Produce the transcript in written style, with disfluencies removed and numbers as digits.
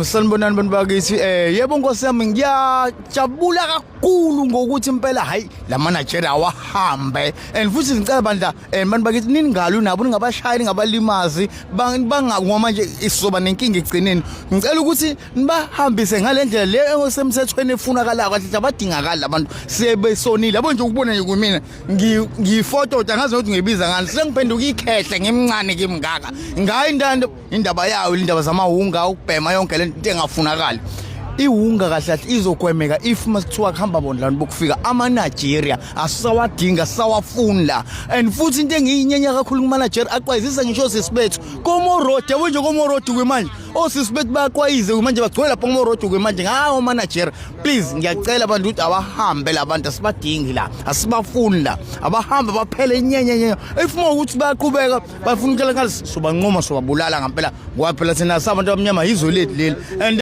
Sanibonani bantu bakithi. Yebo nkosi yami, ngiyajabula kakhulu ngokuthi impela hayi lama Nigeria awahambe. And futhi ngicela bandla bantu bakithi ningalwi nabo, ningabashayi, ningabalimazi, banga ngoba manje isoba nenkinga egcineni. Ngicela ukuthi nibahambise ngale ndlela le engosemthethweni efunakalayo kahle, abadingakali labantu sebesonile. Yabo nje ukubona nje kumina ngiyifotota, angazi ukuthi ngiyibiza ngani, sengiphenduka ikhehle ngimncane kimngaka ngayo intando indaba yayo, indaba zamawunga, ukubhema, yonke le nto engafunakali. Iwunga kahle kahle izogwemeka if masithiwa kuhamba bona lana bokufika. Ama-Nigeria asisawadinga, sisawafuni la. And futhi into engiyinyenya kakhulu kuma-Nigeria, aqwayizisa ngisho osisi bethu komorodi. Yabo nje komorodi kwimanje osisi bethu bayaqwayize kwimanje, bagcwele lapha komorodi kwimanje ngawo ama-Nigeria. Please, ngiyacela abantu ukuthi abahambe la bantu, asibadingi la, asibafuni la, abahambe baphele inyenyenye. If uma ukuthi bayaqhubeka bafuna ukutshela ngazi, sobanqoma, sobabulala ngampela, ngoba phela thina sabantu abamnyama, yizwe lethu leli and